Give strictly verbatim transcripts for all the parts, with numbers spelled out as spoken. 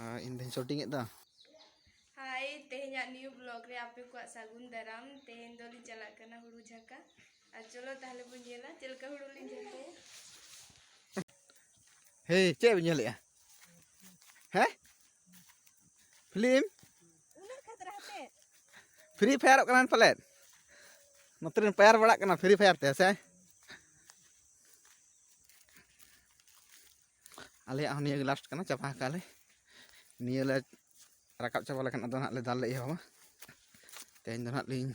ᱟᱨ ᱤᱧ ᱫᱚᱧ shooting ᱮᱫ ᱫᱚ᱾ ᱦᱟᱭ, ᱛᱮᱦᱮᱧᱟᱜ new vlog ᱨᱮ ᱟᱯᱮ ᱠᱚᱣᱟᱜ ᱥᱟᱹᱜᱩᱱ ᱫᱟᱨᱟᱢ᱾ ᱛᱮᱦᱮᱧ ᱫᱚᱞᱤᱧ ᱪᱟᱞᱟᱜ ᱠᱟᱱᱟ ᱦᱩᱲᱩ ᱡᱷᱟᱠᱟ᱾ ᱟᱨ ᱪᱚᱞᱚ ᱛᱟᱦᱞᱮ ᱵᱚᱱ ᱧᱮᱞᱟ ᱪᱮᱫ ᱞᱮᱠᱟ ᱦᱩᱲᱩ ᱞᱤᱧ ᱡᱷᱟᱠᱟᱭᱟ᱾ ᱦᱮᱸ, ᱪᱮᱫ ᱵᱤᱱ ᱧᱮᱞᱮᱜᱼᱟ? ᱦᱮᱸ? ᱯᱷᱤᱞᱢ? ᱩᱱᱟᱹᱜ ᱠᱷᱟᱛᱨᱟ ᱦᱟᱛᱮ᱾ Free Fire ᱚᱜ ᱠᱟᱱᱟ ᱯᱟᱞᱮᱫ? ᱱᱚᱛᱮ ᱨᱮᱱ ᱯᱟᱭᱟᱨ ᱵᱟᱲᱟᱜ ᱠᱟᱱᱟ Free Fire ᱛᱮ, ᱥᱮ? ᱟᱞᱮᱭᱟᱜ ᱦᱚᱸ ᱱᱤᱭᱟᱹ ᱜᱮ last ᱠᱟᱱᱟ, ᱪᱟᱵᱟ ᱟᱠᱟᱫ ᱞᱮ᱾ ᱱᱤᱭᱟᱹ ᱞᱮ ᱨᱟᱠᱟᱵ ᱪᱟᱵᱟ ᱞᱮᱠᱷᱟᱱ ᱟᱫᱚ ᱱᱟᱦᱟᱜ ᱞᱮ ᱫᱟᱞ ᱞᱮ ᱮᱦᱚᱵᱟ᱾ ᱛᱮᱦᱮᱧ ᱫᱚ ᱱᱟᱦᱟᱜ ᱞᱤᱧ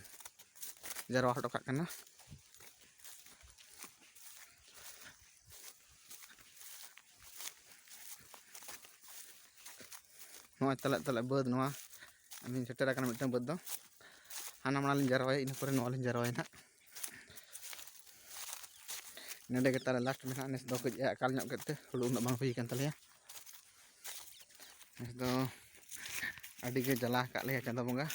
ᱡᱟᱨᱣᱟ ᱦᱚᱴᱚ ᱠᱟᱜ ᱠᱟᱱᱟ᱾ ᱱᱚᱜᱼᱚᱭ ᱛᱟᱞᱮ ᱛᱟᱞᱮ ᱵᱟᱹᱫᱽ ᱱᱚᱣᱟ᱾ ᱟᱹᱞᱤᱧ ᱥᱮᱴᱮᱨ ᱟᱠᱟᱱᱟ ᱢᱤᱫᱴᱟᱝ ᱵᱟᱹᱫᱽ ᱫᱚ᱾ ᱦᱟᱱᱟ ᱢᱟᱲᱟᱝ ᱞᱤᱧ ᱡᱟᱨᱣᱟᱭᱟ, ᱤᱱᱟᱹ ᱯᱚᱨᱮ ᱱᱚᱣᱟ ᱞᱤᱧ ᱡᱟᱨᱣᱟᱭᱟ ᱱᱟᱦᱟᱜ᱾ ᱱᱚᱰᱮ ᱜᱮ ᱛᱟᱞᱮ last ᱢᱮᱱᱟᱜᱼᱟ᱾ ᱱᱮᱥ ᱫᱚ ᱠᱟᱹᱡ ᱮ ᱟᱠᱟᱞ ᱧᱚᱜ ᱠᱮᱫ ᱛᱮ ᱦᱩᱲᱩ ᱩᱱᱟᱹᱜ ᱵᱟᱝ ᱦᱩᱭ ᱟᱠᱟᱱ ᱛᱟᱞᱮᱭᱟ᱾ ᱱᱮᱥ ᱫᱚ ᱟᱹᱰᱤ ᱜᱮ ᱡᱟᱞᱟ ᱟᱠᱟᱫ ᱞᱮᱭᱟ ᱪᱟᱸᱫᱳ ᱵᱚᱸᱜᱟ᱾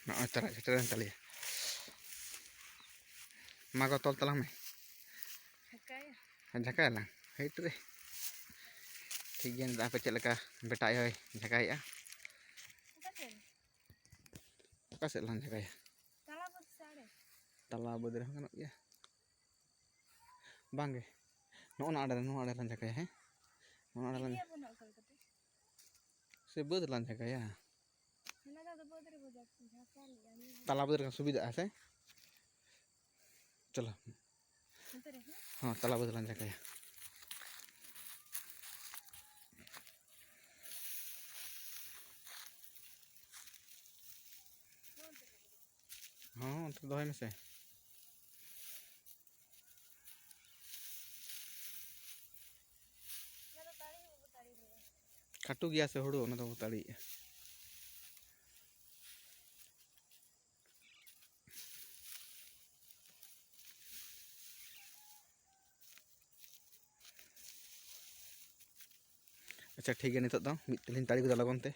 ᱱᱚᱜᱼᱚᱭ ᱛᱟᱨᱟ ᱥᱮᱴᱮᱨᱮᱱ ᱛᱟᱞᱮᱭᱟ᱾ ᱢᱟ ᱜᱚ, ᱛᱚᱞ ᱛᱟᱞᱟᱝ ᱢᱮ᱾ ᱡᱷᱟᱠᱟᱭᱟ᱾ ᱡᱷᱟᱠᱟᱭᱟᱞᱟᱝ᱾ ᱦᱮᱡ ᱨᱮ᱾ ᱴᱷᱤᱠ ᱜᱮᱭᱟ, ᱱᱤᱛᱚᱜ ᱟᱯᱮ ᱪᱮᱫ ᱞᱮᱠᱟ ᱵᱮᱴᱟ ᱟᱭᱳᱭ ᱡᱷᱟᱠᱟᱭᱮᱫᱼᱟ? ᱚᱠᱟ ᱥᱮᱫ? ᱚᱠᱟ ᱥᱮᱫ ᱞᱟᱝ ᱡᱷᱟᱠᱟᱭᱟ? ᱛᱟᱞᱟ ᱵᱟᱹᱫᱽ ᱥᱮᱫ ᱟᱲᱮ᱾ ᱛᱟᱞᱟ ᱵᱟᱹᱫᱽ ᱨᱮᱦᱚᱸ ᱜᱟᱱᱚᱜ ᱜᱮᱭᱟ᱾ ᱵᱟᱝ ᱜᱮ, ᱱᱚᱜᱼᱚ ᱱᱚᱣᱟ ᱟᱲᱮ ᱨᱮ, ᱱᱚᱣᱟ ᱟᱲᱮ ᱨᱮᱞᱟᱝ ᱡᱷᱟᱠᱟᱭᱟ, ᱦᱮᱸ? ᱱᱚᱣᱟ ᱟᱲᱮ ᱨᱮᱞᱟᱝ ᱤᱫᱤᱭᱟᱵᱚᱱ ᱦᱟᱸᱜ ᱚᱠᱟ ᱞᱮᱠᱟᱛᱮ? ᱥᱮ ᱵᱟᱹᱫᱽ ᱨᱮᱞᱟᱝ ᱡᱷᱟᱠᱟᱭᱟ? ᱦᱟᱱᱟ ᱫᱷᱟᱣ ᱫᱚ ᱵᱟᱹᱫᱽ ᱨᱮᱵᱚ ᱡᱷᱟᱠᱟ ᱞᱮᱜᱼᱟ, ᱱᱤᱭᱟᱹ ᱫᱷᱟᱣ ᱛᱟᱞᱟ ᱵᱟᱹᱫᱽ ᱨᱮ ᱥᱩᱵᱤᱫᱷᱟᱜᱼᱟ ᱥᱮ? ᱪᱚᱞᱚ᱾ ᱚᱱᱛᱮ ᱨᱮ, ᱦᱮᱸ? ᱦᱚᱸ, ᱛᱟᱞᱟ ᱵᱟᱹᱫᱽ ᱨᱮᱞᱟᱝ ᱡᱷᱟᱠᱟᱭᱟ᱾ ᱦᱚᱸ, ᱚᱱᱛᱮ ᱫᱚᱦᱚᱭ ᱢᱮᱥᱮ᱾ ᱠᱷᱟᱹᱴᱩ ᱜᱮᱭᱟ ᱥᱮ ᱦᱩᱲᱩ, ᱚᱱᱟ ᱫᱚ ᱵᱟᱵᱚ ᱛᱟᱲᱤᱭᱮᱜᱼᱟ᱾ ᱟᱪᱪᱷᱟ, ᱴᱷᱤᱠ ᱜᱮᱭᱟ, ᱱᱤᱛᱚᱜ ᱫᱚ ᱢᱤᱫ ᱛᱮᱞᱤᱧ ᱛᱟᱲᱤ ᱜᱚᱫᱟ ᱞᱚᱜᱚᱱ ᱛᱮ᱾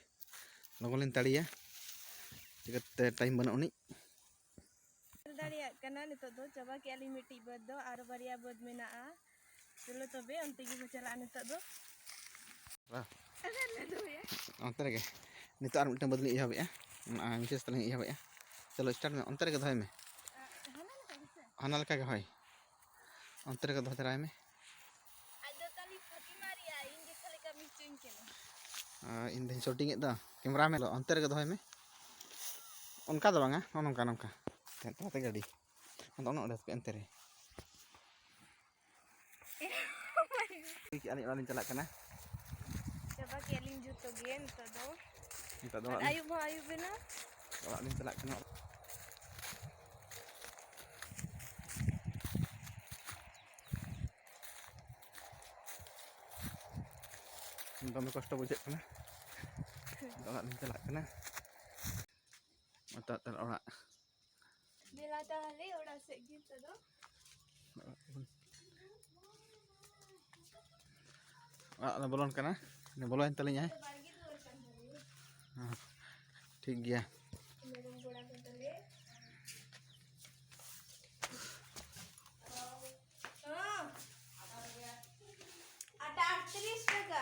ᱞᱚᱜᱚᱱ ᱞᱤᱧ ᱛᱟᱲᱤᱭᱟ, ᱪᱤᱠᱟᱹᱛᱮ ᱴᱟᱭᱤᱢ ᱵᱟᱹᱱᱩᱜ ᱟᱹᱱᱤᱡ᱾ ᱧᱮᱞ ᱫᱟᱲᱮᱭᱟᱜ ᱠᱟᱱᱟ, ᱱᱤᱛᱚᱜ ᱫᱚ ᱪᱟᱵᱟ ᱠᱮᱜᱼᱟ ᱞᱤᱧ ᱢᱤᱫᱴᱤᱡ ᱵᱟᱹᱫᱽ ᱫᱚ, ᱟᱨ ᱵᱟᱨᱭᱟ ᱵᱟᱹᱫᱽ ᱢᱮᱱᱟᱜᱼᱟ᱾ ᱪᱚᱞᱚ ᱛᱚᱵᱮ, ᱚᱱᱛᱮ ᱜᱮᱵᱚ ᱪᱟᱞᱟᱜᱼᱟ ᱱᱤᱛᱚᱜ ᱫᱚ᱾ ᱵᱟᱦ᱾ ᱟᱫᱚ ᱞᱮ ᱫᱚᱦᱚᱭᱟ᱾ ᱚᱱᱛᱮ ᱨᱮᱜᱮ᱾ ᱱᱤᱛᱚᱜ ᱟᱨ ᱢᱤᱫᱴᱟᱝ ᱵᱟᱹᱫᱽ ᱞᱤᱧ ᱮᱦᱚᱵᱮᱜᱼᱟ᱾ ᱚᱱᱟ ᱢᱮᱥᱮᱡᱽ ᱛᱟᱞᱤᱧ ᱮᱦᱚᱵᱮᱜᱼᱟ᱾ ᱪᱚᱞᱚ, ᱥᱴᱟᱨᱴ ᱢᱮ᱾ ᱚᱱᱛᱮ ᱨᱮᱜᱮ ᱫᱚᱦᱚᱭ ᱢᱮ᱾ ᱟ, ᱦᱟᱱᱟ ᱞᱮᱠᱟ ᱜᱮᱥᱮ? ᱦᱟᱱᱟ ᱞᱮᱠᱟ ᱜᱮ, ᱦᱳᱭ᱾ ᱚᱱᱛᱮ ᱨᱮᱜᱮ ᱫᱚᱦᱚ ᱫᱷᱟᱨᱟᱭ ᱢᱮ᱾ ᱟᱡ ᱫᱚ ᱛᱟᱞᱤ ᱯᱷᱟᱹᱠᱤ ᱢᱟᱨᱮᱭᱟ, ᱤᱧ ᱜᱮ ᱠᱷᱟᱹᱞᱤ ᱠᱟᱹᱢᱤ ᱦᱚᱪᱚᱧ ᱠᱟᱱᱟ᱾ ᱟ, ᱤᱧ ᱫᱚᱧ ᱥᱩᱴᱤᱝ ᱮᱫ ᱫᱚ᱾ ᱠᱮᱢᱨᱟ ᱢᱮᱱ ᱫᱚ ᱚᱱᱛᱮ ᱨᱮᱜᱮ ᱫᱚᱦᱚᱭ ᱢᱮ᱾ ᱚᱱᱠᱟ ᱫᱚ ᱵᱟᱝᱟ, ᱱᱚᱜᱼᱚ ᱱᱚᱝᱠᱟ, ᱱᱚᱝᱠᱟ᱾ ᱛᱟᱲᱟᱛᱟᱲᱤ ᱜᱟᱹᱰᱤ᱾ ᱟᱫᱚ ᱩᱱᱟᱹᱜ ᱰᱷᱮᱨ ᱮᱱᱛᱮ ᱨᱮ᱾ ᱴᱷᱤᱠ ᱜᱮᱭᱟ, ᱟᱹᱞᱤᱧ ᱚᱲᱟᱜ ᱞᱤᱧ ᱪᱟᱞᱟᱜ ᱠᱟᱱᱟ᱾ ᱪᱟᱵᱟ ᱠᱮᱜᱼᱟ ᱞᱤᱧ ᱡᱚᱛᱚ ᱜᱮ ᱱᱤᱛᱚᱜ ᱫᱚ᱾ ᱱᱤᱛᱚᱜ ᱫᱚ ᱟᱨ ᱚᱲᱟᱜ ᱞᱤᱧ, ᱟᱹᱭᱩᱵ ᱦᱚᱸ ᱟᱹᱭᱩᱵ ᱮᱱᱟ᱾ ᱚᱲᱟᱜ ᱞᱤᱧ ᱪᱟᱞᱟᱜ ᱠᱟᱱᱟ᱾ ᱫᱚᱢᱮ ᱠᱚᱥᱴᱚ ᱵᱩᱡᱷᱟᱹᱜ ᱠᱟᱱᱟ᱾ ᱟᱫᱚ ᱚᱲᱟᱜ ᱞᱤᱧ ᱪᱟᱞᱟᱜ ᱠᱟᱱᱟ᱾ ᱚᱲᱟᱜ, ᱚᱲᱟᱜ᱾ ᱫᱮᱞᱟ ᱛᱟᱦᱞᱮ ᱚᱲᱟᱜ ᱥᱮᱫ ᱜᱮ ᱱᱤᱛᱚᱜ ᱫᱚ᱾ ᱚᱲᱟᱜ ᱞᱮ ᱵᱚᱞᱚᱱ ᱠᱟᱱᱟ᱾ ᱵᱚᱞᱚᱭᱮᱱ ᱛᱟᱹᱞᱤᱧᱟᱭ᱾ ᱵᱟᱲᱜᱮ ᱫᱩᱣᱟᱹᱨ ᱠᱟᱱ ᱛᱟᱞᱮᱭᱟ᱾ ᱦᱮᱸ, ᱴᱷᱤᱠ ᱜᱮᱭᱟ᱾ ᱢᱮᱨᱚᱢ ᱜᱚᱲᱟ ᱠᱟᱱ ᱛᱟᱞᱮᱭᱟ᱾ ᱦᱮᱸ᱾ ᱟᱴᱟ ᱟᱴᱛᱨᱤᱥ ᱴᱟᱠᱟ᱾